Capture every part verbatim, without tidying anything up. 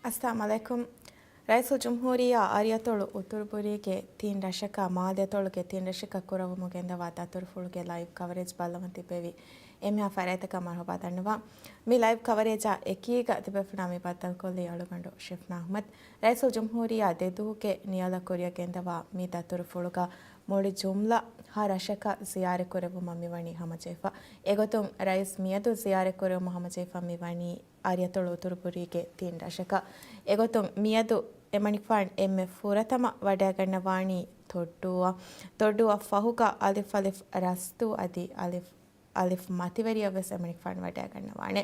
އައްސަލާމު ޢަލައިކުމް. ރައީސުލްޖުމްހޫރިއްޔާ އަރިއަތޮޅު އުތުރުބުރީގެ ތިން ރަށަކަށް، މާލެއަތޮޅުގެ ތިން ރަށަކަށް ކުރައްވަމުން ގެންދަވާ ދަތުރުފުޅުގެ ލައިވް ކަވަރޭޖް ބައްލަވަން ތިއްބެވި އެންމެހާ ފަރާތްތަކަށް މަރުޙަބާ ދަންނަވާ. މި ލައިވް ކަވަރޭޖާ އެކީގަ ތިބޭފުޅުންނާ މި ބައްދަލުކޮށްލީ އަޅުގަނޑު ޝިފްނާ އަޙްމަދު. ރައީސުލްޖުމްހޫރިއްޔާ ދެދުވަހުގެ ނިޔަލަށް ކުރިއަށް ގެންދަވާ މި ދަތުރުފުޅުގަ މުޅި ޖުމްލަ ހަ ރަށަކަށް ޒިޔާރަތް ކުރެއްވުމަށް މިވަނީ ހަމަޖެހިފަ. އެގޮތުން ރައީސް މިއަދު ޒިޔާރަތް ކުރެއްވުމަށް ހަމަޖެހިފަ މިވަނީ އަރިއަތޮޅު އުތުރުބުރީގެ ތިން ރަށަކަށް. އެގޮތުން މިއަދު އެމަނިކުފާނު އެންމެ ފުރަތަމަ ވަޑައިގަންނަވާނީ ތޮއްޑޫއަށް. ތޮއްޑޫއަށް ފަހުގަ އަލިފް އަލިފް ރަސްދޫ އަދި އަލިފް އަލިފް މަތިވެރިއަށް ވެސް އެމަނިކުފާނު ވަޑައިގަންނަވާނެ.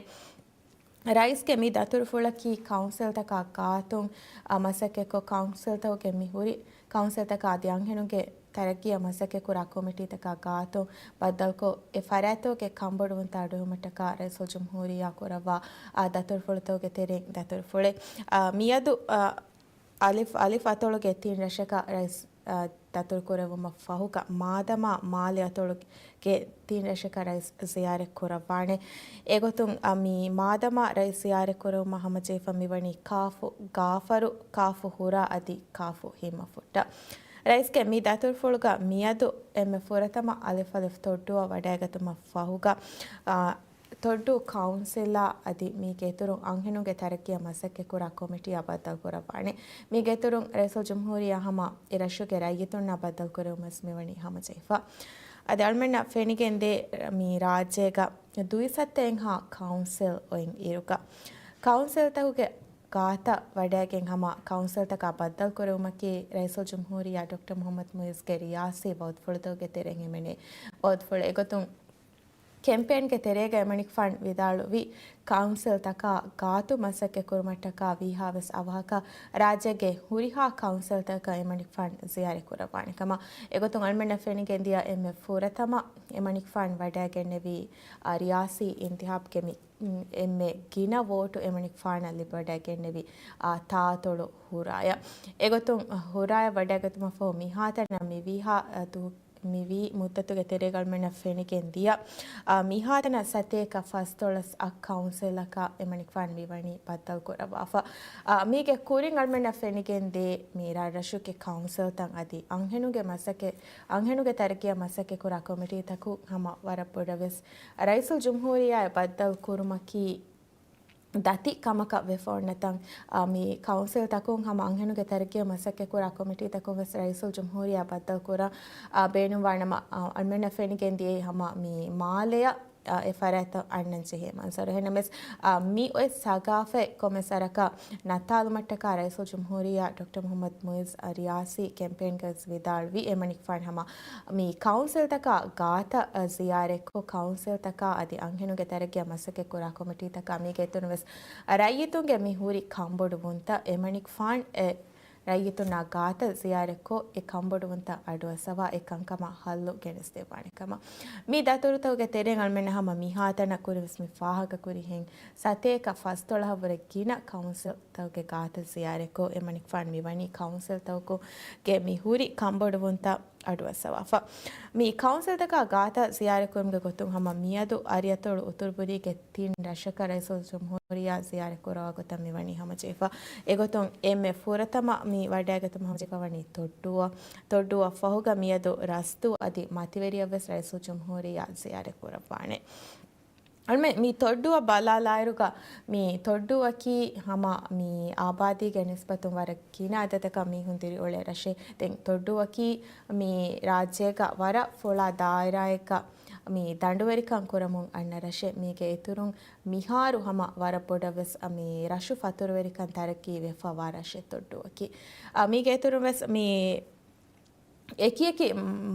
ރައީސްގެ މި ދަތުރުފުޅަކީ ކައުންސިލްތަކާ ގާތުން، އަ، މަސައްކަތްކޮށް، ކައުންސިލްތަކުގެ މި ހުރި ކައުންސިލްތަކާ އަދި އަންހެނުންގެ ތަރައްގީއަށް މަސައްކަތްކުރާ ކޮމިޓީތަކާ ގާތުން ބައްދަލުކޮށް، އެ ފަރާތްތަކުގެ ކަންބޮޑުވުންތައް އަޑުއެހުމަށްޓަކާ ރައީސުލްޖުމްހޫރިއްޔާ ކުރައްވާ، އާ، ދަތުރުފުޅުތަކުގެ ތެރެއިން ދަތުރުފުޅެއް. އާ، މިއަދު، އާ، އަލިފް، އަލިފް އަތޮޅުގެ ތިން ރަށަކަށް ރައީސް، އާ، ދަތުރުކުރެއްވުމަށް ފަހުގަ މާދަމާ މާލެ އަތޮޅުގެ ތިން ރަށަކަށް ރައީސް ޒިޔާރަތް ކުރައްވާނެ. އެގޮތުން، އާ، މި މާދަމާ ރައީސް ޒިޔާރަތް ކުރެއްވުމަށް ހަމަޖެހިފަ މިވަނީ ކާފު ގާފަރު، ކާފު ހުރާ އަދި ކާފު ހިންމަފުއްޓަށް. ރައީސްގެ މި ދަތުރުފުޅުގަ މިއަދު އެންމެ ފުރަތަމަ އަލިފް އަލިފް ތޮއްޑޫއަށް ވަޑައިގަތުމަށް ފަހުގަ، އާ، ތޮއްޑޫ ކައުންސިލާ އަދި މީގެ އިތުރުން އަންހެނުންގެ ތަރައްގީއަށް މަސައްކަތްކުރާ ކޮމިޓީއާ ބައްދަލުކުރައްވާނެ. މީގެ އިތުރުން ރައީސުލްޖުމްހޫރިއްޔާ ހަމަ އެ ރަށުގެ ރައްޔިތުންނާ ބައްދަލުކުރެއްވުމަށް މިވަނީ ހަމަޖެހިފަ. އަދި އަޅުމެންނަށް ފެނިގެންދޭ، މި ރާއްޖޭގަ ދުއިސައްތައެއްހާ ކައުންސިލް އޮތް އިރުގަ، ކައުންސިލްތަކުގެ ގާތަށް ވަޑައިގެން ހަމަ ކައުންސިލްތަކާ ބައްދަލުކުރެވުމަކީ ރައީސުލްޖުމްހޫރިއްޔާ ޑޮކްޓަރ މުޙައްމަދު މުޢިއްޒުގެ ރިޔާސީ ބައުދުފުޅުތަކުގެ ތެރެއިން ހިމެނޭ ބައުދުފުޅެއް. އެގޮތުން ކެމްޕޭންގެ ތެރޭގަ އެމަނިކުފާނު ވިދާޅުވި، ކައުންސިލްތަކާ ގާތު މަސައްކަތްކުރުމަށްޓަކާ ވީހާވެސް އަވަހަކަށް ރާއްޖޭގެ ހުރިހާ ކައުންސިލްތަކަށް އެމަނިކުފާނު ޒިޔާރަތްކުރައްވާނެ ކަމަށް. އެގޮތުން އަޅުމެންނަށް ފެނިގެންދިޔަ އެންމެ ފުރަތަމަ އެމަނިކުފާނު ވަޑައިގެންނެވީ، އާ، ރިޔާސީ އިންތިހާބުގެ މި އެންމެ ގިނަ ވޯޓު އެމަނިކުފާނަށް ލިބިވަޑައިގެންނެވި، އާ، ތާއަތޮޅު ހުރާޔަށް. އެގޮތުން ހުރާޔަށް ވަޑައިގަތުމަށްފަހު މިހާތަނަށް މި ވީހާ، އާ، ދު-، މި ވީ މުއްދަތުގެ ތެރޭގަ އަޅުމެންނަށް ފެނިގެން ދިޔަ، އާ، މިހާތަނަށް ސަތޭކަ ފަސްދޮޅަސް އަށް ކައުންސިލަކަށް އެމަނިކުފާނު މިވަނީ ބައްދަލުކުރައްވާފަ. އާ، މީގެ ކުރިން އަޅުމެންނަށް ފެނިގެން ދޭ މި ރަށްރަށުގެ ކައުންސިލްތައް އަދި އަންހެނުންގެ މަސައްކަތް، އަންހެނުންގެ ތަރައްގީއަށް މަސައްކަތްކުރާ ކޮމިޓީތަކުން ހަމަ ވަރަށް ބޮޑަށް ވެސް ރައީސުލްޖުމްހޫރިއްޔާއަށް ބައްދަލު ކުރުމަކީ ދަތި ކަމަކަށް ވެފަ އޮންނަތަން، އާ، މި ކައުންސިލްތަކުން ހަމަ އަންހެނުންގެ ތަރައްގީއަށް މަސައްކަތްކުރާ ކޮމިޓީތަކުން ވެސް ރައީސުލްޖުމްހޫރިއްޔާ ބައްދަލުކުރަން، އާ، ބޭނުންވާނަމަ، އާ، އަޅުމެންނަށް ފެނިގެން ދިޔައީ ހަމަ މި މާލެއަށް، އާ، އެ ފަރާތްތައް އަންނަން ޖެހޭ މަންޒަރު. އެހެންނަމަވެސް، އާ، މި އޮތް ސަގާފަތް ކޮންމެސް ވަރަކަށް ނައްތާލުމަށްޓަކާ ރައީސުލްޖުމްހޫރިއްޔާ ޑޮކްޓަރ މުޙައްމަދު މުޢިއްޒު ރިޔާސީ ކެމްޕޭންގަ ވިދާޅުވި، އެމަނިކުފާނު ހަމަ މި ކައުންސިލްތަކާ ގާތަށް ޒިޔާރަތްކޮށް، ކައުންސިލްތަކާ އަދި އަންހެނުންގެ ތަރައްގީއަށް މަސައްކަތްކުރާ ކޮމިޓީތަކާ މީގެ އިތުރުން ވެސް ރައްޔިތުންގެ މި ހުރި ކަންބޮޑުވުންތައް އެމަނިކުފާނު އެ ރައްޔިތުންނާ ގާތަށް ޒިޔާރަތްކޮށް، އެ ކަންބޮޑުވުންތައް އަޑުއައްސަވާ އެ ކަންކަމަށް ހައްލު ގެނެސްދެއްވާނެ ކަމަށް. މި ދަތުރުތަކުގެ ތެރެއިން އަޅުމެންނަށް ހަމަ މިހާތަނަށް ކުރިން ވެސް މި ފާހަގަކުރިހެން ސަތޭކަ ފަސްދޮޅަހަށްވުރެ ގިނަ ކައުންސިލްތަކުގެ ގާތަށް ޒިޔާރަތްކޮށް، އެމަނިކުފާނު މިވަނީ ކައުންސިލްތަކުގެ މި ހުރި ކަންބޮޑުވުންތައް އަޑުއައްސަވާފަ. މި ކައުންސިލްތަކާ ގާތަށް ޒިޔާރަތްކުރުމުގެ ގޮތުން ހަމަ މިއަދު އަރިއަތޮޅު އުތުރުބުރީގެ ތިން ރަށަކަށް ރައީސުލްޖުމްހޫރިއްޔާ ޒިޔާރަތްކުރައްވާ ގޮތަށް މިވަނީ ހަމަޖެހިފަ. އެގޮތުން އެންމެ ފުރަތަމަ މި ވަޑައިގަތުމަށް ހަމަޖެހިފަ ވަނީ ތޮއްޑޫއަށް. ތޮއްޑޫއަށް ފަހުގަ މިއަދު ރަސްދޫ އަދި މަތިވެރިއަށް ވެސް ރައީސުލްޖުމްހޫރިއްޔާ ޒިޔާރަތްކުރައްވާނެ. އަޅުމެން މި ތޮއްޑޫއަށް ބަލާލާއިރުގަ، މި ތޮއްޑޫއަކީ ހަމަ މި އާބާދީގެ ނިސްބަތުން ވަރަށް ގިނަ އަދަދަކަށް މީހުން ދިރިއުޅޭ ރަށެއް. ދެން ތޮއްޑޫއަކީ މި ރާއްޖޭގަ ވަރަށް ފުޅާ ދާއިރާއެއްގަ މި ދަނޑުވެރިކަން ކުރަމުން އަންނަ ރަށެއް. މީގެ އިތުރުން މިހާރު ހަމަ ވަރަށް ބޮޑަށް ވެސް މި ރަށު ފަތުރުވެރިކަން ތަރައްގީ ވެފަ ވާ ރަށެއް ތޮއްޑޫއަކީ. އަ، މީގެ އިތުރުން ވެސް މި އެކިއެކި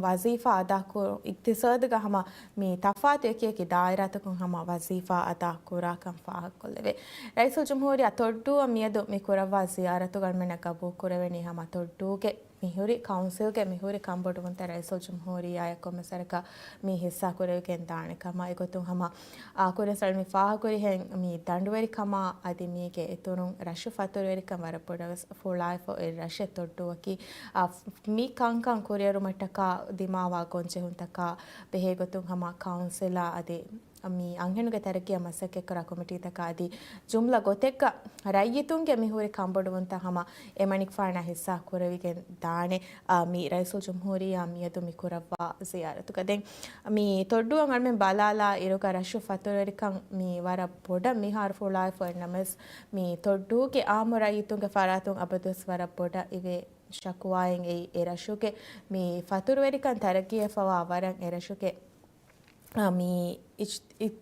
ވަޒީފާ އަދާކުރު، އިގްތިސާދުގަ ހަމަ މި ތަފާތު އެކިއެކި ދާއިރާތަކުން ހަމަ ވަޒީފާ އަދާ ކުރާކަން ފާހަގަކޮށްލެވޭ. ރައީސުލްޖުމްހޫރިއްޔާ ތޮއްޑޫއަށް މިއަދު މި ކުރައްވާ ޒިޔާރަތުގަ އަޅުމެންނަށް ގަބޫލު ކުރެވެނީ ހަމަ ތޮއްޑޫގެ މިހުރި ކައުންސިލްގެ މިހުރި ކަންބޮޑުވުންތައް ރައީސުލްޖުމްހޫރިއްޔާއަށް ކޮންމެސް ވަރަކަށް މި ހިއްސާ ކުރެވިގެން ދާނެ ކަމަށް. އެގޮތުން ހަމަ، އާ، ކުރިން ސަޅި މި ފާހަގަކުރިހެން މި ދަނޑުވެރިކަމާ އަދި މީގެ އިތުރުން ރަށު ފަތުރުވެރިކަން ވަރަށް ބޮޑަށް ވެސް ފުޅާއިފަ އޮތް ރަށެއް ތޮއްޑޫއަކީ. އާ، މި ކަންކަން ކުރިއެރުމަށްޓަކާ ދިމާވާ ގޮންޖެހުންތަކާ ބެހޭގޮތުން ހަމަ ކައުންސިލާ އަދި މި އަންހެނުންގެ ތަރައްގީއަށް މަސައްކަތްކުރާ ކޮމިޓީތަކާ އަދި ޖުމްލަ ގޮތެއްގަ ރައްޔިތުންގެ މިހުރި ކަންބޮޑުވުންތައް ހަމަ އެމަނިކުފާނާ ހިއްސާ ކުރެވިގެން ދާނެ. އާ، މި ރައީސުލްޖުމްހޫރިއްޔާ މިއަދު މި ކުރައްވާ ޒިޔާރަތުގަ. ދެން މި ތޮއްޑޫއަށް އަޅުމެން ބަލާލާ އިރުގަ ރަށު ފަތުރުވެރިކަން މި ވަރަށް ބޮޑަށް މިހާރު ފުޅާއިފަ އޮތް ނަމަވެސް، މި ތޮއްޑޫގެ އާއްމު ރައްޔިތުންގެ ފަރާތުން އަބަދުވެސް ވަރަށް ބޮޑަށް އިވޭ ޝަކުވާއެއް އެއީ އެ ރަށުގެ މި ފަތުރުވެރިކަން ތަރައްގީވެފަވާ ވަރަށް އެ ރަށުގެ އާ، މި އިޖް-، އި-،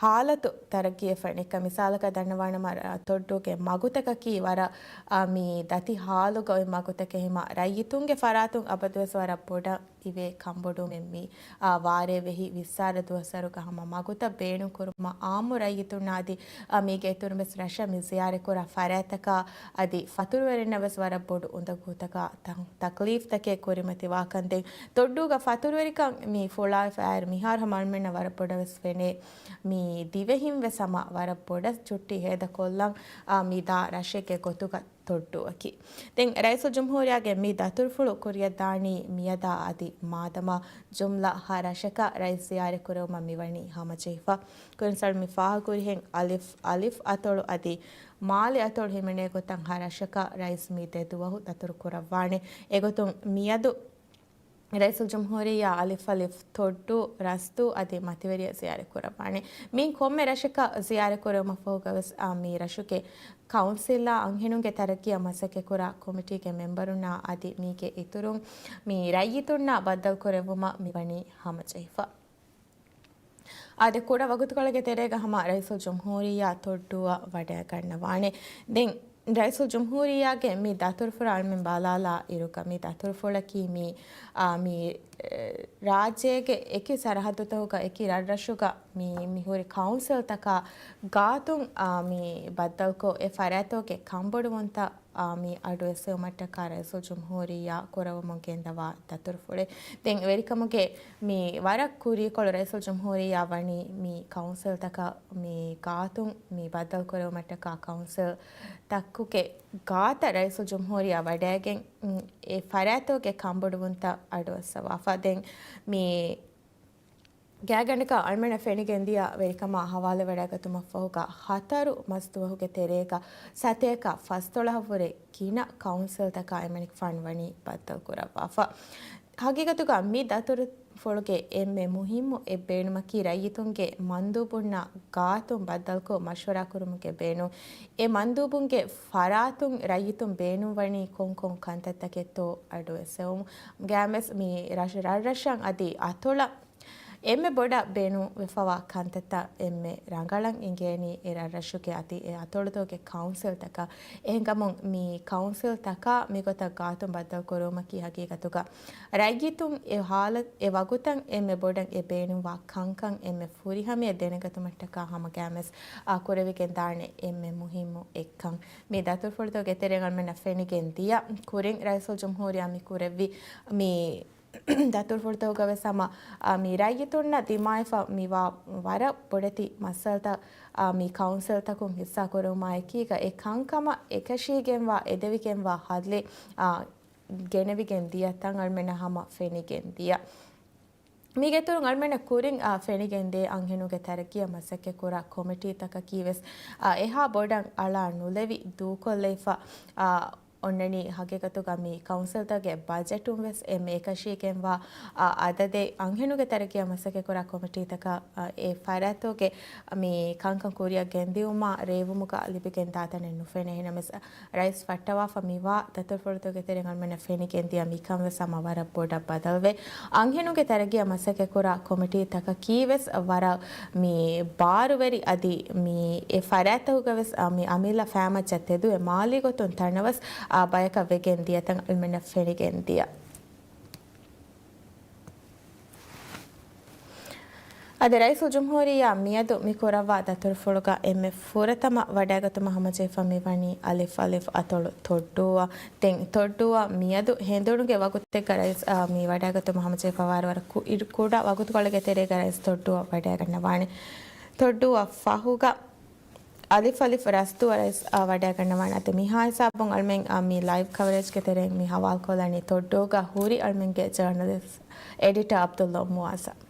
ހާލަތު ތަރައްގީވެފަ ނިކަ މިސާލަކަށް ދަންނަވާނަމަ، ތޮއްޑޫގެ މަގުތަކަކީ ވަރަށް، އާ، މި ދަތި ހާލުގަ އޮތް މަގުތަކެއް ހިމަ ރައްޔިތުންގެ ފަރާތުން އަބަދުވެސް ވަރަށް ބޮޑަށް އިވޭ ކަންބޮޑުވުމެއް މި، އާ، ވާރޭ ވެހި ވިއްސާރަ ދުވަސްވަރުގަ ހަމަ މަގުތައް ބޭނުން ކުރުމަށް އާއްމު ރައްޔިތުންނާ އަދި، އާ، މީގެ އިތުރުން ވެސް ރަށަށް މި ޒިޔާރަތްކުރާ ފަރާތްތަކާ އަދި ފަތުރުވެރިންނަށް ވެސް ވަރަށް ބޮޑު އުނދަގޫތަކާ ތަ-، ތަކްލީފްތަކެއް ކުރިމަތިވާކަން ދެން ތޮއްޑޫގަ ފަތުރުވެރިކަން މި ފުޅާވެފަ އައިރު މިހާރު ހަމަ އަޅުމެންނަށް ވަރަށް ބޮޑަށް ވެސް ފެނޭ. މި ދިވެހިން ވެސް ހަމަ ވަރަށް ބޮޑަށް ޗުއްޓީ ހޭދަކޮށްލަން، އާ، މި ދާ ރަށެއްގެ ގޮތުގަ ތޮއްޑޫއަކީ. ދެން ރައީސުލްޖުމްހޫރިއްޔާގެ މި ދަތުރުފުޅު ކުރިއަށްދާނީ މިއަދާ އަދި މާދަމާ ޖުމްލަ ހަ ރަށަކަށް ރައީސް ޒިޔާރަތް ކުރެވުމަށް މިވަނީ ހަމަޖެހިފަ. ކުރިން ސަޅު މި ފާހަގަކުރިހެން އަލިފް، އަލިފް އަތޮޅު އަދި މާލެ އަތޮޅު ހިމެނޭ ގޮތަށް ހަ ރަށަކަށް ރައީސް މި ދެ ދުވަހު ދަތުރު ކުރައްވާނެ. އެގޮތުން މިއަދު ރައީސުލްޖުމްހޫރިއްޔާ އަލިފް އަލިފް ތޮއްޑޫ، ރަސްދޫ އަދި މަތިވެރިޔަށް ޒިޔާރަތް ކުރައްވާނެ. މިއިން ކޮންމެ ރަށަކަށް ޒިޔާރަތް ކުރެވުމަށްފަހުގަވެސް، އާ، މި ރަށުގެ ކައުންސިލާ އަންހެނުންގެ ތަރައްގީއަށް މަސައްކަތްކުރާ ކޮމިޓީގެ މެމްބަރުންނާ އަދި މީގެ އިތުރުން މި ރައްޔިތުންނާ ބައްދަލުކުރެއްވުމަށް މިވަނީ ހަމަޖެހިފަ. އާދެ، ކުޑަ ވަގުތުކޮޅެއްގެ ތެރޭގަ ހަމަ ރައީސުލްޖުމްހޫރިއްޔާ ތޮއްޑޫއަށް ވަޑައިގަންނަވާނެ. ދެން ރައީސުލްޖުމްހޫރިއްޔާގެ މި ދަތުރުފުޅަށް އަޅުމެން ބަލާލާ އިރުގަ މި ދަތުރުފުޅަކީ މި، އާ، މި، އެ، ރާއްޖޭގެ އެކި ސަރަހައްދުތަކުގަ އެކި ރަށްރަށުގަ މި، މި ހުރި ކައުންސިލްތަކާ ގާތުން، އާ، މި ބައްދަލުކޮށް އެ ފަރާތުގެ ކަންބޮޑުވުންތައް އާ، މި އަޑުއެއްސެވުމަށްޓަކާ ރައީސުލްޖުމްހޫރިއްޔާ ކުރައްވަމުން ގެންދަވާ ދަތުރުފުޅެއް. ދެން ވެރިކަމުގެ މި ވަރަށް ކުރީކޮޅު ރައީސުލްޖުމްހޫރިއްޔާ ވަނީ މި ކައުންސިލްތަކަށް މި ގާތުން މި ބައްދަލުކުރެވުމަށްޓަކާ ކައުންސިލްތަކުގެ ގާތަށް ރައީސުލްޖުމްހޫރިއްޔާ ވަޑައިގެން، އެ ފަރާތުގެ ކަންބޮޑުވުންތައް އަޑުއައްސަވާފަ. ދެން މި ގާތްގަނޑަކަށް އަޅުމެންނަށް ފެނިގެންދިޔަ ވެރިކަމާ ހަވާލުވެވަޑައިގަތުމަށްފަހުގަ ހަތަރު މަސްދުވަހުގެ ތެރޭގަ ސަތޭކަ ފަސްދޮޅަހަށްވުރެ ގިނަ ކައުންސިލްތަކާ އެމަނިކުފާނު ވަނީ ބައްދަލުކުރައްވާފަ. ހަގީގަތުގަ މި ދަތުރުފުޅުގެ އެންމެ މުހިއްމު އެއް ބޭނުމަކީ ރައްޔިތުންގެ މަންދޫބުންނާ ގާތުން ބައްދަލުކޮށް މަޝްވަރާ ކުރުމުގެ ބޭނުން. އެ މަންދޫބުންގެ ފަރާތުން ރައްޔިތުން ބޭނުންވަނީ ކޮންކޮން ކަންތައްތަކެއްތޯ އަޑުއެއްސެވުމުން. ގާމެސް މި ރަށް-، ރަށްރަށަށް އަދި އަތޮޅަށް އެންމެ ބޮޑަށް ބޭނުންވެފަވާ ކަންތައްތައް އެންމެ ރަނގަޅަށް އިނގޭނީ އެ ރަށްރަށުގެ އަދި އެ އަތޮޅުތަކުގެ ކައުންސިލްތަކަށް. އެހެންކަމުން މި ކައުންސިލްތަކާ މިގޮތަށް ގާތުން ބައްދަލުކުރުވުމަކީ ހަގީގަތުގަ ރައްޔިތުން އެ ހާލަތް އެ ވަގުތަށް އެންމެ ބޮޑަށް އެ ބޭނުންވާ ކަންކަން އެންމެ ފުރިހަމަޔަށް ދެނެގަތުމަށްޓަކާ ހަމަ ގާމެސް އާ ކުރެވިގެން ދާނެ އެންމެ މުހިއްމު އެއްކަން. މި ދަތުރުފުޅުތަކުގެ ތެރެއިން އަޅުމެންނަށް ފެނިގެން ދިޔަ ކުރިން ރައީސުލްޖުމްހޫރިއްޔާ މި ކުރެއްވި މި ދަތުރުފުޅުތަކުގަވެސް ހަމަ، އާ، މި ރައްޔިތުންނަށް ދިމާވެފަ މިވާ ވަރަށް ބޮޑެތި މައްސަލަތައް، އާ، މި ކައުންސިލްތަކުން ހިއްސާ ކުރެވުމާ އެކީގަ އެ ކަންކަމަށް އެކަށީގެންވާ އެދެވިގެންވާ ހައްލެއް، އާ، ގެނެވިގެން ދިޔަ ތަން އަޅުމެންނަށް ހަމަ ފެނިގެން ދިޔަ. މީގެއިތުރުން އަޅުމެންނަށް ކުރިން، އާ، ފެނިގެންދޭ އަންހެނުންގެ ތަރައްގީއަށް މަސައްކަތްކުރާ ކޮމިޓީތަކަކީވެސް، އާ، އެހާ ބޮޑަށް އަޅާ ނުލެވި ދޫކޮށްލައިފަ، އާ، އޮންނަނީ ހަގީގަތުގަ މި ކައުންސިލްތަކުގެ ބަޖެޓުން ވެސް އެންމެ އެކަށީގެންވާ، އާ، އަދަދެއް އަންހެނުންގެ ތަރައްގީއަށް މަސައްކަތްކުރާ ކޮމިޓީތަކަށް، އާ، އެ ފަރާތުގެ މި ކަންކަން ކުރިއަށް ގެންދިއުމާ ރޭވުމުގަ ލިބިގެން ދާތަނެއް ނުފެނޭ. އެހެނަމެސް ރައީސް ފައްޓަވާފަ މިވާ ދަތުރުފުޅުތަކުގެ ތެރެއިން އަޅުމެންނަށް ފެނިގެން ދިޔަ މިކަން ވެސް ހަމަ ވަރަށް ބޮޑަށް ބަދަލުވޭ. އަންހެނުންގެ ތަރައްގީއަށް މަސައްކަތްކުރާ ކޮމިޓީތަކަކީ ވެސް ވަރަށް މި ބާރުވެރި އަދި މި އެ ފަރާތްތަކުގަ ވެސް، އާ، މި އަމިއްލަ ފައިމައްޗަށް ތެދުވެ މާލީ ގޮތުން ތަނަވަސް، އާ، ބަޔަކަށް ވެގެން ދިޔަ ތަން އަޅުމެންނަށް ފެނިގެން ދިޔަ. އަދި ރައީސުލްޖުމްހޫރިއްޔާ މިއަދު މި ކުރައްވާ ދަތުރުފުޅުގަ އެންމެ ފުރަތަމަ ވަޑައިގަތުމަށް ހަމަޖެހިފަ މިވަނީ އަލިފް އަލިފް އަތޮޅު ތޮއްޑޫއަށް. ދެން ތޮއްޑޫއަށް މިއަދު ހެނދުނުގެ ވަގުތެއްގަ ރައީސް، އާ، މި ވަޑައިގަތުމަށް ހަމަޖެހިފަ ވާރު ވަރަށް ކު-، އިރު-، ކުޑަ ވަގުތުކޮޅެއްގެ ތެރޭގަ ރައީސް ތޮއްޑޫއަށް ވަޑައިގަންނަވާނެ. ތޮއްޑޫއަށް ފަހުގަ އަލިފް އަލިފް ރަސްދޫއަށް ރައީސް، އާ، ވަޑައިގަންނަވާނެ. އަދި މިހާ ހިސާބުން އަޅުމެން، އާ، މި ލައިވް ކަވަރޭޖްގެ ތެރެއިން މި ހަވާލުކޮށްލަނީ ތޮއްޑޫގަ ހުރި އަޅުމެންގެ ޖާނަލިސްޓް އެޑިޓަ އަބްދުﷲ މުވާޒަށް.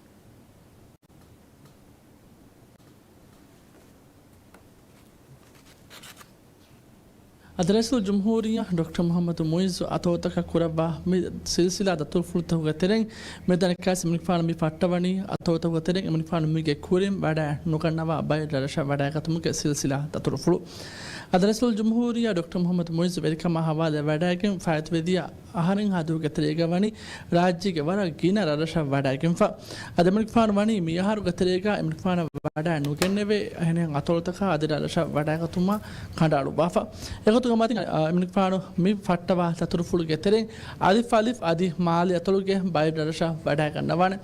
އަދި ރައީސުލް ޖުމްހޫރިއްޔާ ޑޮކްޓަރ މުޙައްމަދު މުޢިއްޒު އަތޮޅުތަކަށް ކުރައްވާ މި ސިލްސިލާ ދަތުރުފުޅުތަކުގެ ތެރެއިން މިދަނީ އެމަނިކުފާނު މި ފައްޓަވަނީ އަތޮޅުތަކުގެ ތެރެއިން އެމަނިކުފާނު މީގެ ކުރިން ވަޑައި ނުގަންނަވާ ބައެއް ރަށްރަށަށް ވަޑައިގަތުމުގެ ސިލްސިލާ ދަތުރުފުޅު. އަދި ރައީސުލް ޖުމްހޫރިއްޔާ ޑޮކްޓަރ މުޙައްމަދު މުޢިއްޒު ވެރިކަމާ ހަވާލުވެ ވަޑައިގެން ފާއިތުވެދިޔަ އަހަރެއްހާ ދުވަހުގެ ތެރޭގަ ވަނީ ރާއްޖޭގެ ވަރަށް ގިނަ ރަށްރަށަށް ވަޑައިގެންފަ. އަދި އެމަނިކުފާނު ވަނީ މި އަހަރުގެ ތެރޭގަ އެމަނިކުފާނަށް ވަޑައި ނުގެންނެވޭ އެހެނިހެން އަތޮޅުތަކާ އަދި ރަށްރަށަށް ވަޑައިގަތުމާ ކަނޑައަޅުއްވާފަ. އެގޮތުގެ މަތިން، އަ، އެމަނިކުފާނު މި ފައްޓަވާ ދަތުރުފުޅުގެ ތެރެއިން އަލިފް އަލިފް އަދި މާލެ އަތޮޅުގެ ބައެއް ރަށްރަށަށް ވަޑައިގަންނަވާނެ.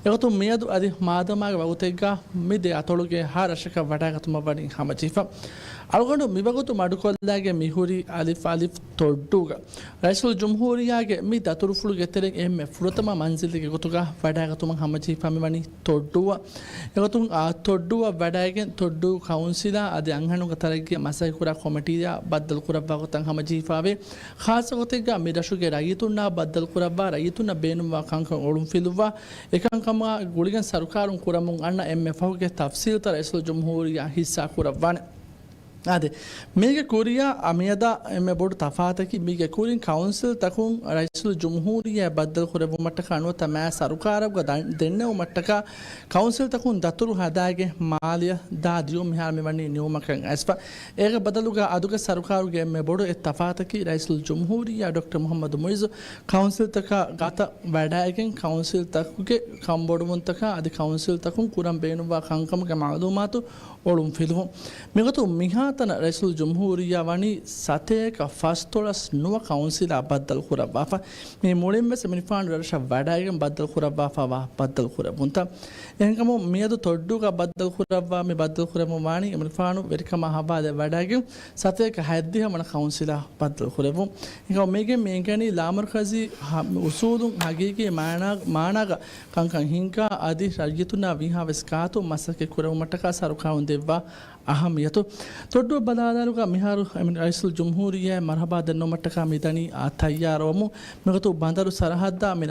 އެގޮތުން މިއަދު އަދި މާދަމާގެ ވަގުތެއްގަ މި ދެ އަތޮޅުގެ ހަ ރަށަކަށް ވަޑައިގަތުމަށް ވަނީ ހަމަޖެހިފަ. އަޅުގަނޑު މިވަގުތު މަޑުކޮށްލާގެން މިހުރީ އަލިފް އަލިފް ތޮއްޑޫގަ. ރައީސުލް ޖުމްހޫރިއްޔާގެ މި ދަތުރުފުޅުގެ ތެރެއިން އެންމެ ފުރަތަމަ މަންޒިލެއްގެ ގޮތުގަ ވަޑައިގަތުމަށް ހަމަޖެހިފަ މިވަނީ ތޮއްޑޫއަށް. އެގޮތުން އާ ތޮއްޑޫއަށް ވަޑައިގެން ތޮއްޑޫ ކައުންސިލާ އަދި އަންހެނުންގެ ތަރައްގީއަށް މަސައްކަތްކުރާ ކޮމިޓީއާ ބައްދަލުކުރައްވާ ގޮތަށް ހަމަޖެހިފާވޭ. ޚާއްޞަ ގޮތެއްގަ މި ރަށުގެ ރައްޔިތުންނާ ބައްދަލުކުރައްވާ ރައްޔިތުންނަށް ބޭނުންވާ ކަންކަން އޮޅުންފިލުއްވާ އެކަންކަމާ ގުޅިގެން ސަރުކާރުން ކުރަމުން އަންނަ އެންމެ ފަހުގެ ތަފްސީލްތައް ރައީސުލް ޖުމްހޫރިއްޔާ ހިއްސާ ކުރައްވާނެ. އާދެ، މީގެ ކުރިއަށް އަ، މިއަދާ އެންމެ ބޮޑު ތަފާތަކީ މީގެ ކުރިން ކައުންސިލްތަކުން ރައީސުލް ޖުމްހޫރިއްޔާ ބައްދަލު ކުރެއްވުމަށްޓަކާ ނުވަތަ މާ ސަރުކާރަށް ދަން-، ދެންނެވުމަށްޓަކާ ކައުންސިލްތަކުން ދަތުރު ހަދާގެން މާލެއަށް ދާ ދިޔުން މިހާރު މިވަނީ ނިމުމަކަށް އައިސްފަ. އޭގެ ބަދަލުގަ އަދުގެ ސަރުކާރުގެ އެންމެ ބޮޑު އެއް ތަފާތަކީ ރައީސުލް ޖުމްހޫރިއްޔާ ޑޮކްޓަރ މުޙައްމަދު މުޢިއްޒު ކައުންސިލްތަކާ ގާތަށް ވަޑައިގެން ކައުންސިލްތަކުގެ ކަންބޮޑުވުންތަކާ އަދި ކައުންސިލްތަކުން ކުރަން ބޭނުންވާ ކަންކަމުގެ މަޢުލޫމާތު އޮޅުންފިލުވުން. މިގޮތުން މިހާތަނަށް ރައީސުލް ޖުމްހޫރިއްޔާ ވަނީ ސަތޭކަ ފަސްދޮޅަސް ނުވަ ކައުންސިލާ ބައްދަލު ކުރައްވާފަ. މި މުޅިންވެސް އެމަނިކުފާނު ރަށަށް ވަޑައިގެން ބައްދަލު ކުރައްވާފައިވާ ބައްދަލު ކުރެއްވުންތައް. އެހެންކަމުން މިއަދު ތޮއްޑޫގަ ބައްދަލު ކުރައްވާ މި ބައްދަލު ކުރެއްވުން ވާނީ އެމަނިކުފާނު ވެރިކަމާ ހަވާލުވެ ވަޑައިގެން ސަތޭކަ ހަތްދިހަ ވަނަ ކައުންސިލާ ބައްދަލު ކުރެއްވުން. އެހެންކަމުން މީގެން މި އެނގެނީ ލާމަރުކަޒީ ހަ-، އުސޫލުން ހަގީގީ މާނާ-، މާނާގަ ކަންކަން ހިންގާ އަދި ރައްޔިތުންނާ ވީހާވެސް ގާތު މަސައްކަތް ކުރެވުމަށްޓަކާ ސަރުކާރުން ދެއްވާ އަހައްމިޔަތު. ތޮއްޑޫ ބަލާލާލުގަ މިހާރު އެމަނި ރައީސުލް ޖުމްހޫރިއްޔާ މަރުޙަބާ ދެންނެވުމަށްޓަކާ މިދަނީ އާ ތައްޔާރުވަމުން. މިގޮތު ބަނދަރު ސަރަހައްދާ މި